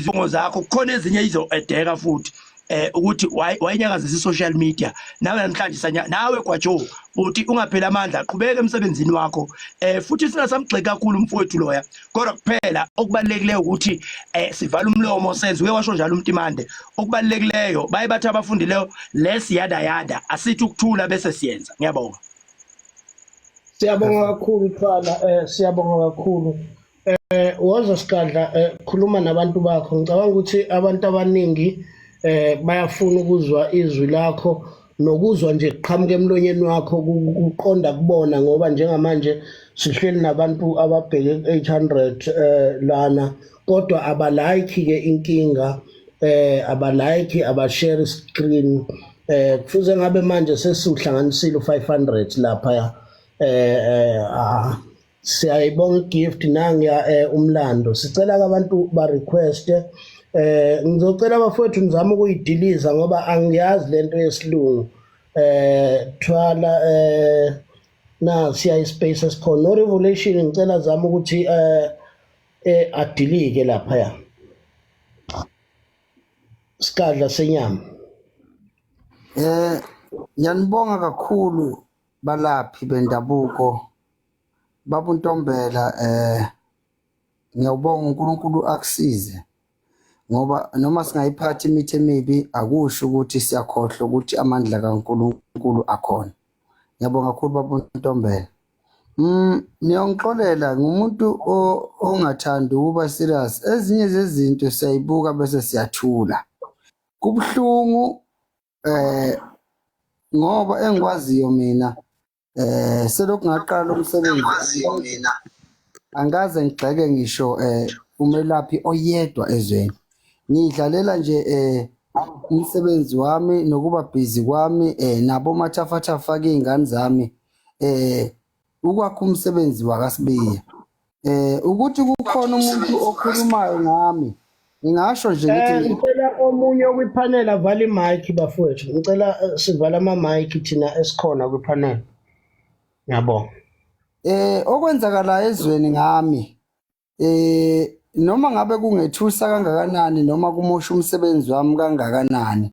Izibongo zakho kukhona ezinye izo-edeka futhi ukuthi wayinyakazisa i-social media nawe namhlanje sanya nawe Gwajo uthi ungapheli amandla, qhubeka emsebenzini wakho. Futhi singasamgxeki kakhulu umfowethu loya, kodwa kuphela okubalulekileyo ukuthi sivala umlomo senze uye washo njalo uMtimande. Okubalulekileyo baye bathi abafundileyo less yada yada, asithi ukuthula bese siyenza. Ngiyabonga. Siyabonga kakhulu Thwala, siyabonga kakhulu. Woza Sigadla, khuluma nabantu bakho. Ngicabanga ukuthi abantu abaningi bayafuna ukuzwa izwi lakho nokuzwa nje kuqhamuka emlonyeni wakho kuqonda kubona, ngoba njengamanje sihleli nabantu ababheke 800 lana, kodwa abalike ke inkinga, abalike, abashare screen. Kufuze ngabe manje sesiwuhlanganisile u500 lapha. Siyayibonga igift nangiya umlando. Sicela abantu ba request. Ngizocela abafowethu nizame ukuyidiliza ngoba angiyazi lento yesilungu. Thwala, na siya ispace esikhona no revolution. Ngicela zama ukuthi adilike lapha ya Sigadla senyama. Ngiyanibonga kakhulu balaphi bendabuko, babuntombela. Ngiyawubonga, uNkulunkulu akusize, ngoba noma singayiphathi imithi emibi akusho ukuthi siyakhohlwa ukuthi amandla kaNkulunkulu akhona. Ngiyabonga kakhulu babuntombela. Niyongixolela, ngumuntu ongathandi ukuba serious. Ezinye zezinto siyayibuka bese siyathula. Kubuhlungu ngoba engikwaziyo mina selokhu ngaqala umsebenzi angikaze ngigxeke ngisho umelaphi oyedwa ezweni. Ngidlalela nje umsebenzi wami nokuba busy kwami nabo mathafathafa ke ingane zami ukwakha umsebenzi wakaSibiya. Ukuthi kukhona umuntu okhulumayo ngami, ngingasho nje ngithi Ngicela omunye kwipanel avale imic bafowethu. Ngicela sivale ama-mic thina esikhona kwipanel. Ngiyabonga. Okwenzakalayo ezweni ngami, noma ngabe kungethusa kangakanani noma kumosha umsebenzi wami kangakanani.